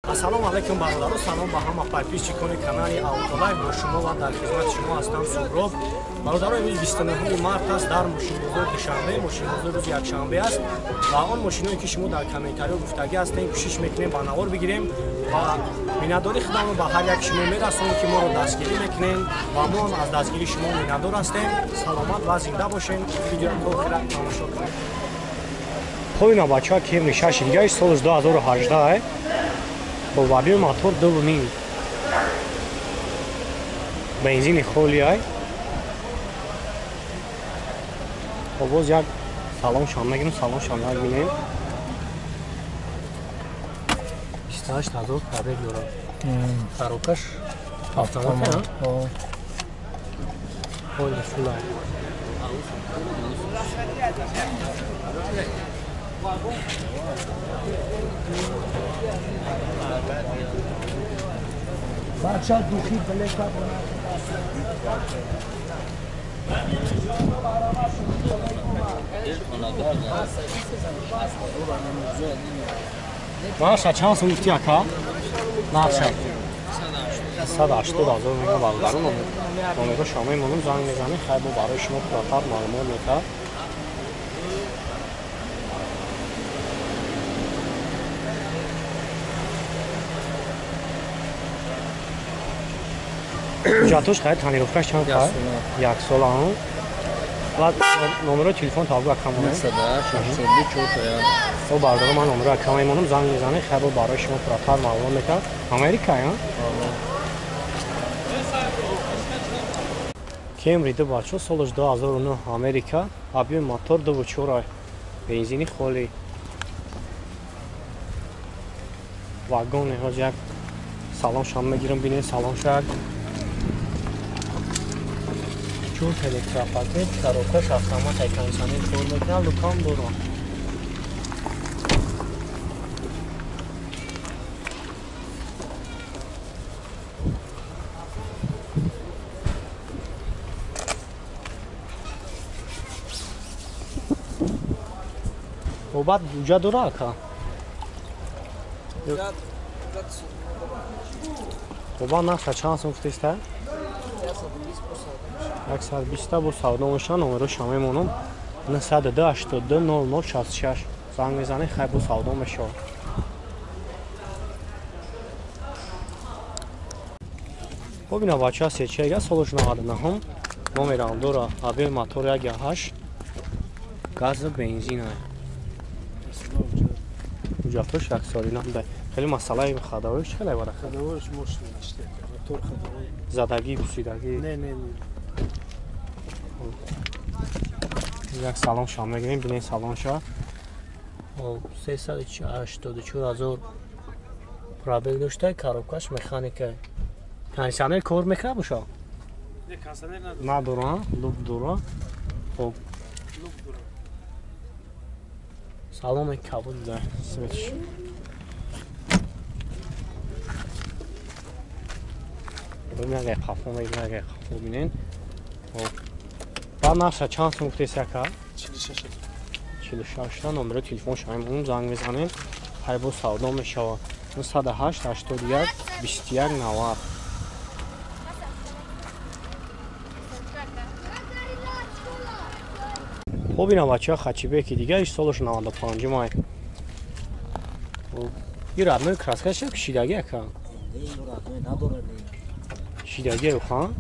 Ассалому алайкум бародаро, салом ба ҳама подписчикони канали Автолайв. Бо шумо ва дар хизмати шумо ҳастам Суҳроб. Бародаро, имрӯз 29 март аст, дар мошинбозори Душанбе. Мошинбозор рӯзи якшанбе аст ва он мошиное ки шумо дар комментариё гуфтагӣ ҳастем, кӯшиш мекунем ба навор бигирем ва миннатдории худамро ба ҳар як шумо мерасонем, ки моро дастгирӣ мекунем ва мо ҳам аз дастгирии шумо миннатдор ҳастем. Саломат ва зинда бошем. Видеоро то охира тамошо кунед. Хоб, ина бачаҳо, Кемри 6 дигаи соли 2018 бо вабиёи мотор 2,5 бензини холи ай. Хоб, боз як салоншон мегирем, салоншон як бинем. 28 ҳазор пробег дорад. Коробкаш автомат, холи фулай. Бача духи блека. Наша чанд сум гуфти, ака? Наша 180 ҳазор мега бародарон. Номеро шумо мемонам, занг мезанем, хайр, бо барои шумо пурратар маълумот метаҳад. Ҳуҷҷатош хайр, тонировкаш чанд хайр? Як сола. Баъд номерои телефон табу ака монем. 982 О, бародаро, ман номерои ака мемонам, занг мезанем, хайр, бо барои шумо пурратар маълумот метаҳад. Америка, я? Кемри ду бачо, солаш 2009, Америка, объем мотор 2,4, бензини холи. Вагоне, ҳоз як салоншам мегирам, бинед салоншак. Чор электропакет, коробкаш автомат, кондиционер кор мекунад, лукам дорад. Баъд ҳуҷҷат дора, ака? Баъд нарха чанд сум гуфтеста? 120 бо савдо мешавад. Номеро шумо мемонам 902 82 00 66. Занг мезанед, хайр, бо савдо мешавад. Хоб, ина бача сечега, солаш 99, номерам дора, объем мотор 1,8, газа бензин. Ҳуҷҷатош яксолина. Хеле масъалаи ходовоиш чӣ хеле бара? Ходовоиш мошина ништяк, мотор ходовой. Задагӣ, пусидагӣ? Не, не, не. Як салоншам мегирем, бинед салонша. 384 ҳазор пробег дошта, коробкаш механика. Кондиционер кор мекунад боша? Не, кондиционер надорад. Надора, люк дора. Хоб. Люк дора. Салони кабуд да, светш. Бибин, агар қафо мегирем, агар қафо бинен. Хоб. Баъд нарха чанд сум гуфтест, ака? 46. 46 та номерои телефон шумо мемонам, занг мезанем, хайр, бо савдо мешавад. 908 81 21 90. Хоб, ина бачаҳо, хачибеки дига, иш солаш 95 май. И родной краскаш кшидаги, ака? Шидаги, ха?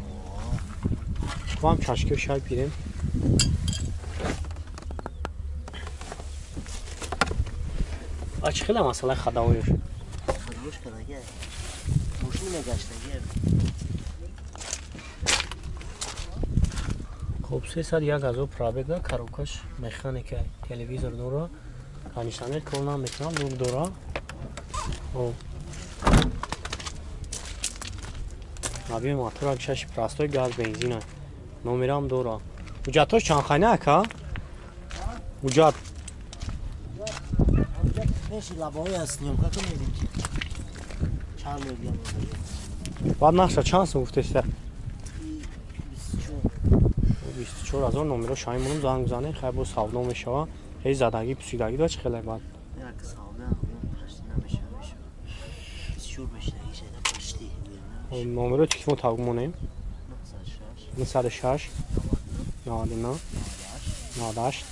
Вам чашки шай пирем. А чӣ хеле масъалаи ходовоиш? Ходовоиш кадаги. Мошина гаштаги. Хоб, 301 ҳазор пробег да, коробкаш механика, телевизор дора, кондиционер кор намекунад, люк дора. Хоб. Объем мотора 6 простой, газ бензина. Номерам дора. Ҳуҷҷатош чанд хайна, ака? Ҳуҷҷат. Пеши лабои аст, съёмка кунед. Чанд мегӯям? Баъд нарха чанд сум гуфтеста? 24 ҳазор. Номеро шумо мемонам, занг бизанед, хайр, бо савдо мешавад. Ҳеҷ задагӣ, пусидагӣ дора, чӣ хеле баъд? Як савдо намешавад. Номеро телефон тавг монем. 906 99 98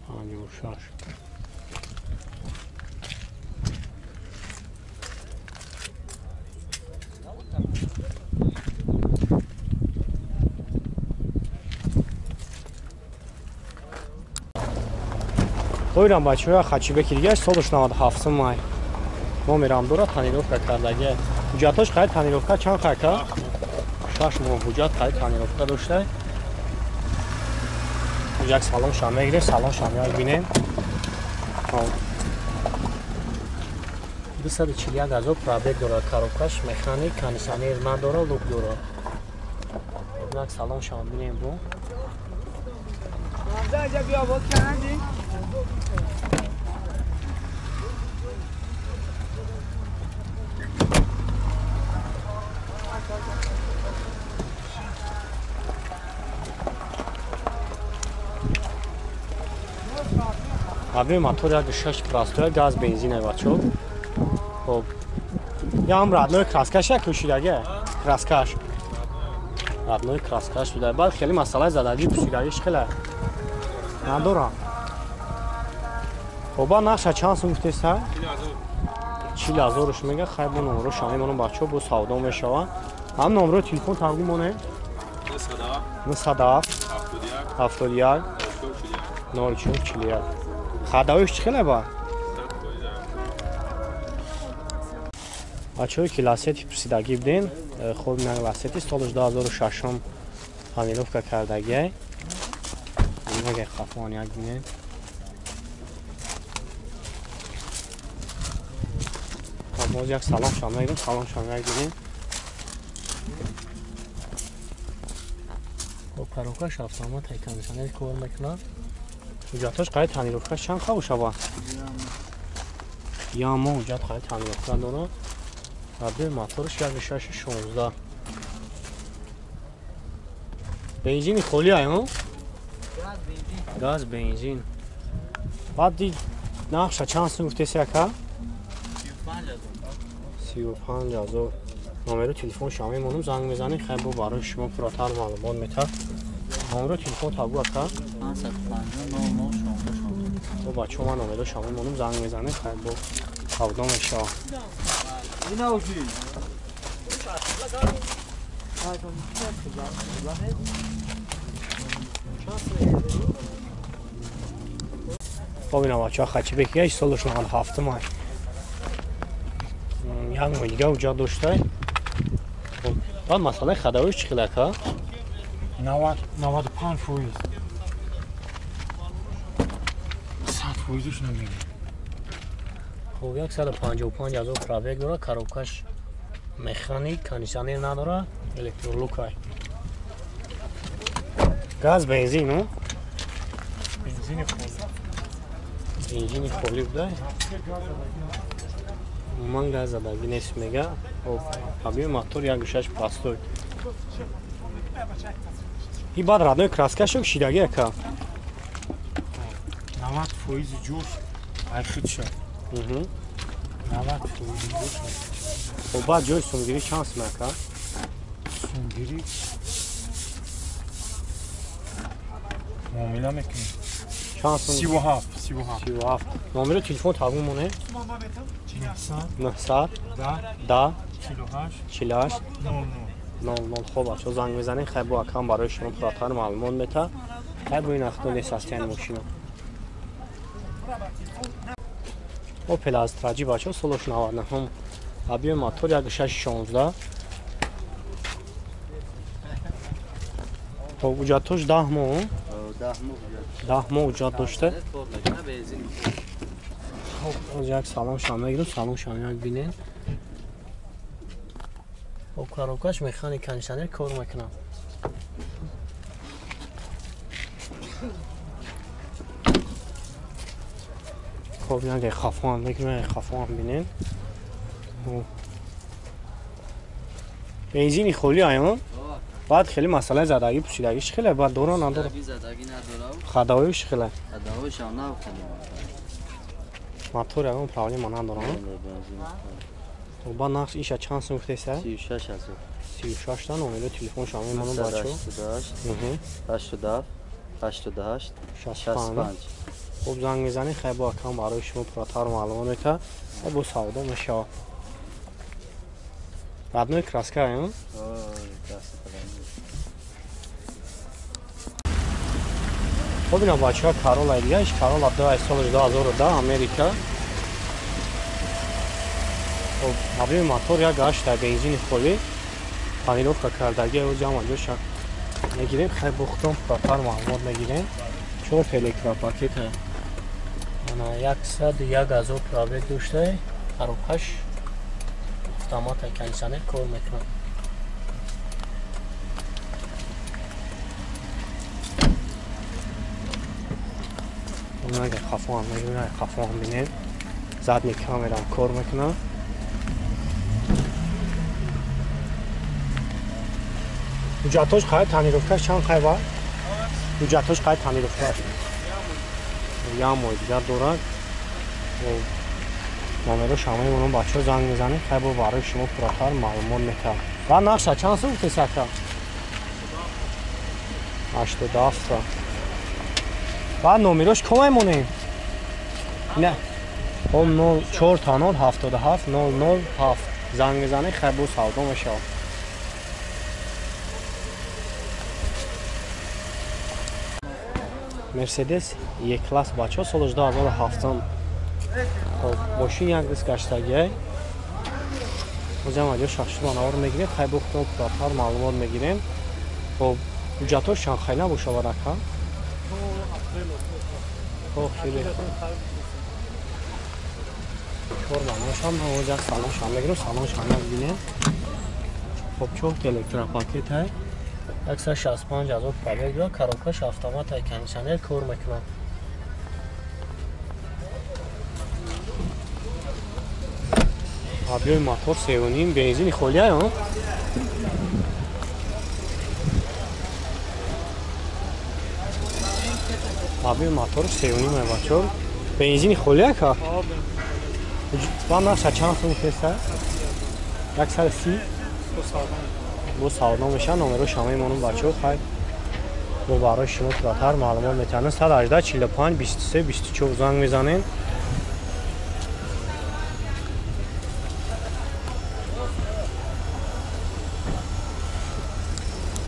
56. Дойрам бачаҳоя хачибеки дигар солаш 97 май. Номерам дора тонировка кардаги. Ҳуҷҷатош қайд тонировка чанд қайка? 6 моҳ ҳуҷҷат қайд тонировка дошта. Як салон шам мегирем, салон шам як бинем. 241 ҳазор пробег дорад коробкаш, механик, кондиционер надора, люк дорад. Як салон шам бинем бу. Объем мотор 1.6 простой, газ бензин бачо. Хоб. Ям родной краскаш як кӯшидаге. Краскаш. Родной краскаш буда. Баъд хеле масъалаи задагӣ пӯшидагиш хеле надорам. Хоб, ба нақша чанд сум гуфтеста? 40 ҳазорш мега. Хай бо номро шами монам бачо, бо савдо мешава. Ҳам номро телефон тавгу монем. 907 71 04 41. Хадавиш чӣ хеле ба? Бачаҳое ки ласети пурсидагӣ буден, хоб на ласети солаш 2006 тонировка кардагиай. Нагай хафон як бинед. Боз як салом шам мегирем, салом шам як бинем. Хоб коробкаш автомат кондиционер кор мекунад. Ҳуҷҷатош қайд тонировкаш чанд қабул шава? Я мо ҳуҷҷат қайд тонировка дорад. Объем моторш 1.6 16. Бензини холӣ ай, ҳо? Газ бензин. Баъд ди нақша чанд сум гуфтеси ака? 35 ҳазор. Номеро телефон шама мемонам, занг мезанем, хай бо барои шумо пурратар маълумот метад. Номеро телефон табу ака? 550 00 16. Бо бачаҳо ман номеро шама мемонам, занг мезанем, хай бо савдо мешава. Хоб ина бачаҳо хачибеки яш солаш 97 май. Як моҳ дига ҳуҷҷат доштай. Баъд масъалаи хадавиш чӣ хел ака? 95 фоиз. 100 фоизш намегирам. Хоб 155 ҳазор пробег дорад, коробкаш механик, кондиционер надорад, электролукай. Газ бензин, о? Бензини холӣ. Бензини холӣ буда? Ман газ задагӣ нест мега. Хоб, объем мотор 1.6 простой. И баъд родной краскашо кшидаги ака? 90 фоизи ҷош айхид шад. 90 фоизи ҷош. Хоб, баъд ҷои сумгирӣ чанд сум ака? Сумгирӣ муомила мекунем. Чанд сум? 37, 37. 37. Номеро телефон тавгу монем? 900 900 10 48 48 00 00. Хоб бачаҳо занг мезанем, хай бо акам барои шумо пурратар маълумот мета. Хай бо ин ахто нест астияни мошина. Опел Астра G бачаҳо солаш 99, объем мотор 1.6 16. Хоб ҳуҷҷатош 10 моҳ. 10 моҳ ҳуҷҷат дошта. Хоб боз як салом шам мегирем, салом шам як бинем. Хоб коробкаш механик, кондиционер кор мекунад. Хоб як хафо ҳам мегирем, як хафо ҳам бинем. Бензини холӣ ай, ҳо? Баъд хеле масъалаи задагӣ пӯшидагиш хеле баъд дора надора. Хадавиш хеле. Мотор ягон проблема надора. Ба нақш иша чанд сум гуфтеса? 36000. 36 та номери телефон шумо мемонам бачо. 88 87 88 65. Хуб занг мезанед, хай бо акам барои шумо пурратар маълумот мета. Бо савдо мешавад. Родной краска, а? Хуб ина бачаҳо Карола дига, иш Карола 2 соли 2010 Америка. Хуб, объеми мотор як 8 бензини холӣ. Тонировка кардаги ӯ ҷамъ ҷоша мегирем, хай бухтом пурратар маълумот мегирем. 4 электропакет ана 101,000 пробег дошта, коробкаш автомат кондиционер кор мекунад. Агар хафо ҳам мегирем, хафо ҳам бинем. Задний камерам кор мекунад. Ҳуҷҷатҳош қай тонировкаш чанд қай ва? Ҳуҷҷатҳош қай тонировкаш? Як моҳ дигар дорад. Номерош ҳамаи онон бачаҳо занг мезанед, хай бо барои шумо пурратар маълумот метавад. Ва нақша чанд сум гуфтеси ака? 87. Баъд номерош ком мемонем? Не. Хоб 04 0 77 0 07 занг мезанед, хай бо савдо мешавад. Мерседес Е-класс бачаҳо соли 2007. Хоб мошин як диск гаштагиай. Ҳозир аҷо шахши навор мегирем, хай бо худтон пурратар маълумот мегирем. Хоб ҳуҷҷатҳош чанд хай набошавад ака? Хоб хеле. Чор маълумошам ҳозир салоншам мегирем, салоншам мебинем. Хоб чор электропакет ҳай. 165,000 пробег дорад, коробкаш автомат кондиционер кор мекунад. Объеми мотор 3.5 бензини холӣ ай, объеми мотор 3.5 ай бачо. Бензини холӣ ай ка? Ба нарха чанд сум гуфтеса? 130. Бо савдо мешавад, номерош ҳамаи монум бачаҳо, хай бо барои шумо пурратар маълумот метавонанд. 118 45 23 24 занг мезанед.